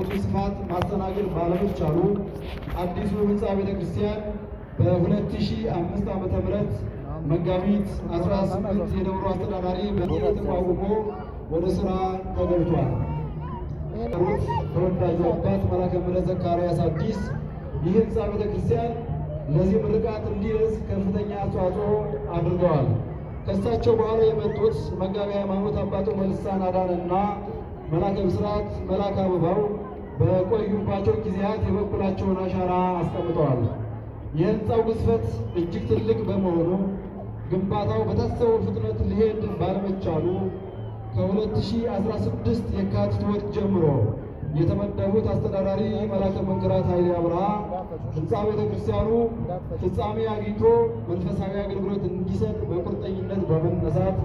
የአገልግሎቱ ስፋት ማስተናገድ ባለመቻሉ አዲሱ ህንፃ ቤተክርስቲያን በ2005 ዓ.ም. መጋቢት 18 የደብሩ አስተዳዳሪ ተቋቁሞ ወደ ስራ ተገብቷል። ተወዳጁ አባት መላከ ምሕረት ዘካርያስ አዲስ ይህ ህንፃ ቤተክርስቲያን ለዚህ ምርቃት እንዲደርስ ከፍተኛ አስተዋጽኦ አድርገዋል። ከእሳቸው በኋላ የመጡት መጋቢ ሃይማኖት አባ መልሳን አዳነና መላከ ብስራት መላከ አበባው በቆዩባቸው ጊዜያት የበኩላቸውን አሻራ አስቀምጠዋል። የህንፃው ግዝፈት እጅግ ትልቅ በመሆኑ ግንባታው በታሰበው ፍጥነት ሊሄድ ባለመቻሉ ከ2016 የካቲት ወር ጀምሮ የተመደቡት አስተዳዳሪ መላከ መንክራት ኃይሌ አብርሃ ህንፃ ቤተ ክርስቲያኑ ፍጻሜ አግኝቶ መንፈሳዊ አገልግሎት እንዲሰጥ በቁርጠኝነት በመነሳት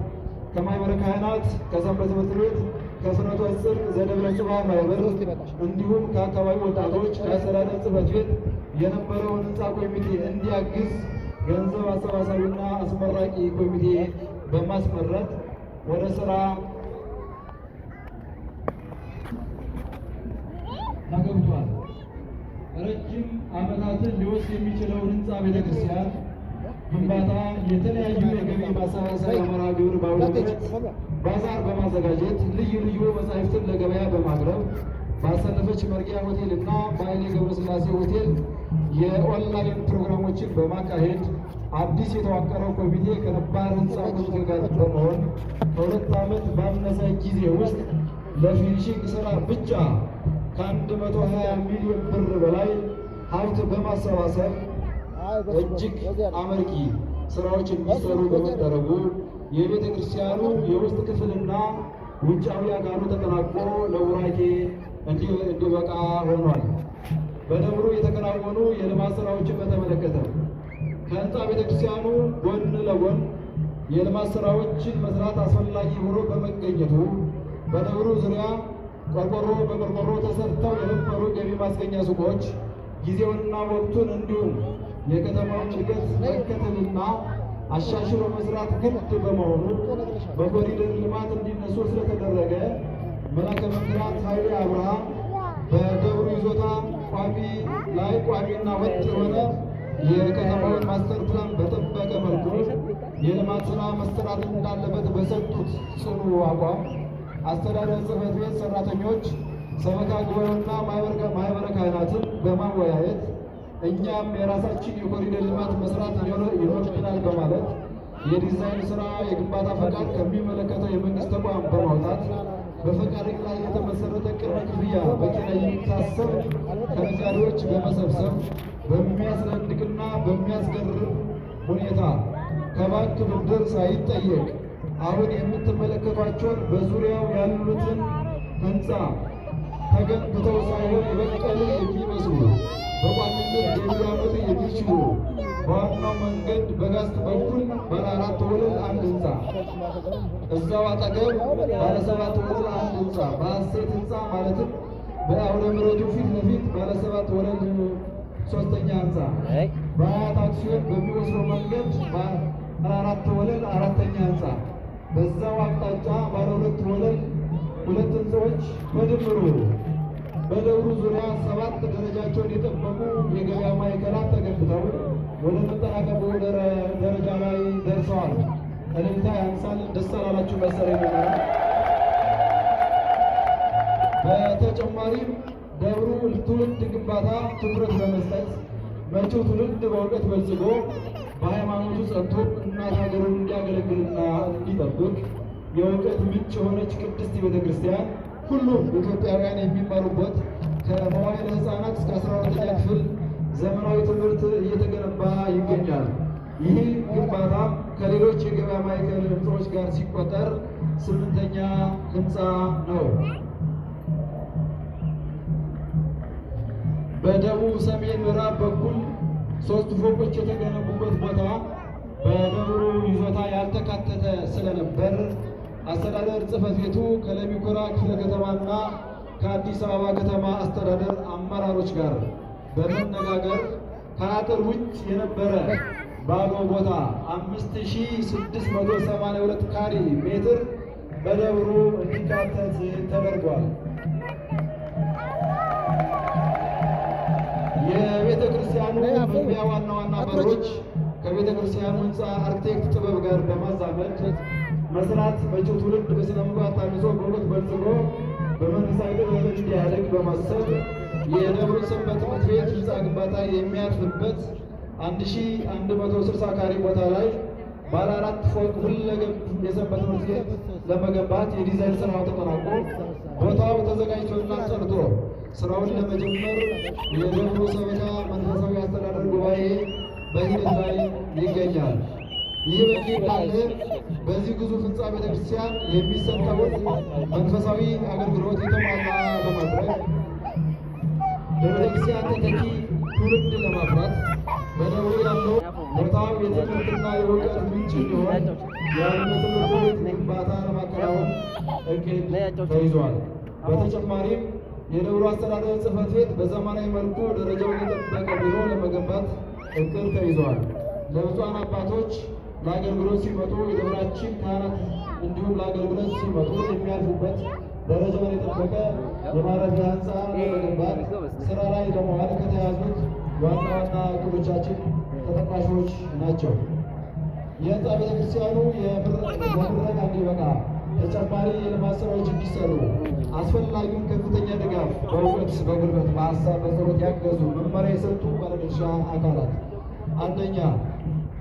ከማኅበረ ካህናት፣ ከሰንበት ትምህርት ቤት፣ ከፍኖተ ጽድቅ ዘደብረ ጽባህ ማኅበር እንዲሁም ከአካባቢ ወጣቶች፣ ከአስተዳደር ጽሕፈት ቤት የነበረውን ህንፃ ኮሚቴ እንዲያግዝ ገንዘብ አሰባሳቢና አስመራቂ ኮሚቴ በማስመረጥ ወደ ስራ ተገብቷል። ረጅም ዓመታትን ሊወስድ የሚችለውን ህንፃ ቤተክርስቲያን ግንባታ የተለያዩ የገቢ ማሰባሰቢያ መርሃ ግብር በአውደ ምሕረት ባዛር በማዘጋጀት፣ ልዩ ልዩ መጻሕፍትን ለገበያ በማቅረብ፣ ባሰለፈች መርጊያ ሆቴል እና በኃይሌ ገብረስላሴ ሆቴል የኦንላይን ፕሮግራሞችን በማካሄድ አዲስ የተዋቀረው ኮሚቴ ከነባር ህንፃ ኮሚቴ ጋር በመሆን ከ2 ዓመት ባነሰ ጊዜ ውስጥ ለ finishing ስራ ብቻ ከ120 ሚሊዮን ብር በላይ ሀብት በማሰባሰብ እጅግ አመርቂ ስራዎች እንዲሰሩ በመደረጉ የቤተ ክርስቲያኑ የውስጥ ክፍልና ውጫዊ አካሉ ተጠናቆ ለቡራኬ እንዲበቃ ሆኗል። በደብሩ የተከናወኑ የልማት ስራዎችን በተመለከተ ከህንፃ ቤተ ክርስቲያኑ ጎን ለጎን የልማት ስራዎችን መስራት አስፈላጊ ሆኖ በመገኘቱ በደብሩ ዙሪያ ቆርቆሮ በቆርቆሮ ተሰርተው የነበሩ ገቢ ማስገኛ ሱቆች ጊዜውንና ወቅቱን እንዲሁም የከተማውን እድገት መከተልና አሻሽሎ መስራት ግድ በመሆኑ በኮሪደር ልማት እንዲነሱ ስለተደረገ መላከ መንክራት ኃይሌ አብርሃም በደብሩ ይዞታ ቋሚ ላይ ቋሚና ወጥ የሆነ የከተማውን master plan በጠበቀ መልኩ የልማት ስራ መሰራት እንዳለበት በሰጡት ጽኑ አቋም አስተዳደር ጽሕፈት ቤት ሰራተኞች፣ ሰበካ ጉባኤውና ማህበረ ካህናትን በማወያየት እኛም የራሳችን የኮሪደር ልማት መስራት ይኖርብናል በማለት የዲዛይን ስራ የግንባታ ፈቃድ ከሚመለከተው የመንግስት ተቋም በማውጣት በፈቃድ ላይ የተመሰረተ ቅድመ ክፍያ በኪራይ የሚታሰብ ከነጋዴዎች በመሰብሰብ በሚያስደንቅና በሚያስገርም ሁኔታ ከባንክ ብድር ሳይጠየቅ አሁን የምትመለከቷቸውን በዙሪያው ያሉትን ህንፃ ተገንብተው ሳይሆን የበቀሉ የሚመስሉ በቋሚነት ገቢ ሊያመጡ የሚችሉ በዋናው መንገድ በጋስት በኩል ባለ አራት ወለል አንድ ህንፃ፣ እዛው አጠገብ ባለ ሰባት ወለል አንድ ህንፃ፣ በሐሴት ህንፃ ማለትም በአውደ ምሕረቱ ፊት ለፊት ባለ ሰባት ወለል ሶስተኛ ህንፃ፣ በአያት አክሲዮን በሚወስደው መንገድ ባለ አራት ወለል አራተኛ ህንፃ፣ በዛው አቅጣጫ ባለ ሁለት ወለል ሁለት ህንፃዎች፣ በድምሩ በደብሩ ዙሪያ ሰባት ደረጃቸውን የጠበቁ የገበያ ማዕከላት ተገንብተው ወደ መጠናቀቁ ደረጃ ላይ ደርሰዋል። እልልታ ያንሳል። ደስ አላላችሁ መሰለኝ ነው። በተጨማሪም ደብሩ ትውልድ ግንባታ ትኩረት በመስጠት መጪው ትውልድ በእውቀት በልጽጎ በሃይማኖቱ ጸንቶ እናት ሀገሩን እንዲያገለግልና እንዲጠብቅ የእውቀት ምንጭ የሆነች ቅድስት ቤተ ክርስቲያን ሁሉም ኢትዮጵያውያን የሚማሩበት ከመዋዕለ ሕፃናት እስከ 12ኛ ክፍል ዘመናዊ ትምህርት እየተገነባ ይገኛል። ይህ ግንባታ ከሌሎች የገበያ ማዕከል ህንፃዎች ጋር ሲቆጠር ስምንተኛ ህንፃ ነው። በደቡብ ሰሜን ምዕራብ በኩል ሶስት ፎቆች የተገነቡበት ቦታ በደብሩ ይዞታ ያልተካተተ ስለነበር አስተዳደር ጽሕፈት ቤቱ ከለሚ ኩራ ክፍለ ከተማና ከአዲስ አበባ ከተማ አስተዳደር አመራሮች ጋር በመነጋገር ከአጥር ውጭ የነበረ ባዶ ቦታ 5682 ካሬ ሜትር በደብሩ እንዲካተት ተደርጓል። ክርስቲያኑ መግቢያ ዋና ዋና በሮች ከቤተ ክርስቲያኑ ሕንፃ አርክቴክት ጥበብ ጋር በማዛመድ መስራት መጪው ትውልድ በስነ ምግባር ታንጾ፣ በእውቀት በልጽጎ፣ በመንፈሳዊ ጥበብ እንዲያድግ በማሰብ የደብሩ ሰንበት ትምህርት ቤት ሕንፃ ግንባታ የሚያርፍበት 1160 ካሬ ቦታ ላይ ባለ አራት ፎቅ ሁለገብ የሰንበት ትምህርት ቤት ለመገንባት የዲዛይን ስራው ተጠናቆ፣ ቦታው ተዘጋጅቶና ጸድቶ ስራውን ለመጀመር የደብሩ ሰበካ መንፈሳዊ አስተዳደር ጉባኤ በሂደት ላይ ይገኛል። ይህ በእንዲህ እንዳለ በዚህ ግዙፍ ህንፃ ቤተክርስቲያን የሚሰጠውን መንፈሳዊ አገልግሎት የተሟላ ለማድረግ፣ ለቤተክርስቲያን ተተኪ ትውልድ ለማፍራት፣ በደብሩ ያለው ቦታው የትምህርትና የእውቀት ምንጭ እንዲሆን የአብነት ትምህርት ቤት ግንባታ ለማከናወን እቅድ ተይዟል። በተጨማሪም የደብሩ አስተዳደር ጽሕፈት ቤት በዘመናዊ መልኩ ደረጃውን የጠበቀ ቢሮ ለመገንባት እቅድ ተይዟል። ለብፁዓን አባቶች ለአገልግሎት ሲመጡ፣ የደብራችን ካህናት እንዲሁም ለአገልግሎት ሲመጡ የሚያርፉበት ደረጃውን የጠበቀ የማረፊያ ህንፃ ለመገንባት ስራ ላይ ለመዋል ከተያዙት ዋና ዋና እቅዶቻችን ተጠቃሾች ናቸው። የህንፃ ቤተክርስቲያኑ ለምረቃ እንዲበቃ ተጨማሪ የልማት ስራዎች እንዲሰሩ አስፈላጊውን ከፍተኛ ድጋፍ በእውቀት፣ በጉልበት፣ በሀሳብ፣ በጸሎት ያገዙ፣ መመሪያ የሰጡ ባለድርሻ አካላት፣ አንደኛ፣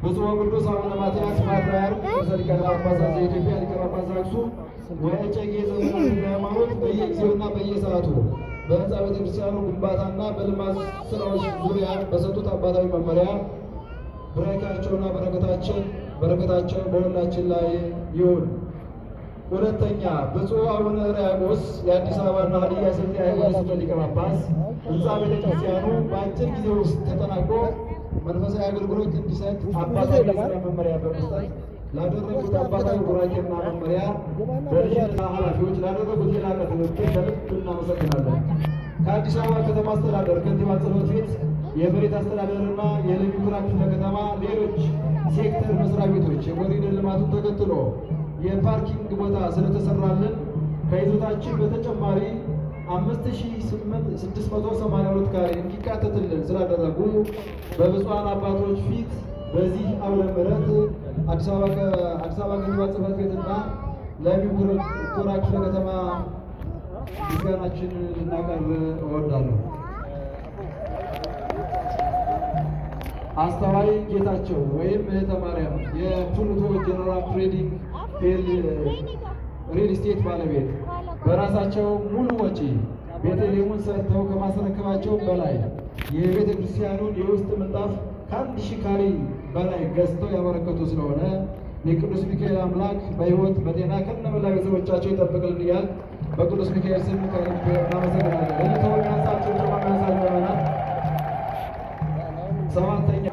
ብፁዕ ወቅዱስ አቡነ ማትያስ ፓትርያርክ ርእሰ ሊቃነ ጳጳሳት ዘኢትዮጵያ፣ ሊቀ ጳጳስ ዘአክሱም ወእጨጌ ዘመንበረ ተክለ ሃይማኖት፣ በየጊዜውና በየሰዓቱ በህንፃ ቤተክርስቲያኑ ግንባታና በልማት ስራዎች ዙሪያ በሰጡት አባታዊ መመሪያ ቡራኬያቸውና በረከታቸው በሁላችን ላይ ይሁን። ሁለተኛ፣ ብፁዕ አቡነ ሕርያቆስ የአዲስ አበባና ሀዲያ ስልጤ ሀገረ ስብከት ሊቀ ጳጳስ፣ ህንፃ ቤተክርስቲያኑ በአጭር ጊዜ ውስጥ ተጠናቆ መንፈሳዊ አገልግሎት እንዲሰጥ አባታዊ የሥራ መመሪያ በመስጠት ላደረጉት አባታዊ ቡራኬና መመሪያ፣ በልጅና ኃላፊዎች ላደረጉት የላቀ ትብብር ከልብ እናመሰግናለን። ከአዲስ አበባ ከተማ አስተዳደር ከንቲባ ጽሕፈት ቤት የመሬት አስተዳደርና የለሚ ኩራ ክፍለ ከተማ ሌሎች ሴክተር መስሪያ ቤቶች የኮሪደር ልማቱን ተከትሎ የ parking ቦታ ስለተሰራልን ከይዞታችን በተጨማሪ 5682 ካሬ እንዲካተትልን ስላደረጉ በብፁዓን አባቶች ፊት በዚህ አውደ ምሕረት አዲስ አበባ ከንቲባ ጽሕፈት ቤትና ለሚ ኩራ ክፍለ ከተማ ምስጋናችንን ልናቀርብ እወዳለሁ። አስተዋይ ጌታቸው ወይም እህተ ማርያም፣ የፕሉቶ ጀነራል ትሬዲንግ ሪል ስቴት ባለቤት፣ በራሳቸው ሙሉ ወጪ ቤተልሔሙን ሰርተው ከማስረከባቸው በላይ የቤተ ክርስቲያኑን የውስጥ ምንጣፍ ከ1000 ካሬ በላይ ገዝተው ያበረከቱ ስለሆነ የቅዱስ ሚካኤል አምላክ በሕይወት በጤና ከነመላ ቤተሰቦቻቸው ይጠብቅልን እያልን በቅዱስ ሚካኤል ስም ከልብ እናመሰግናለን። ለተወ የሚያንሳቸው ጭማ የሚያንሳቸው ምዕመናን። ሰባተኛ፣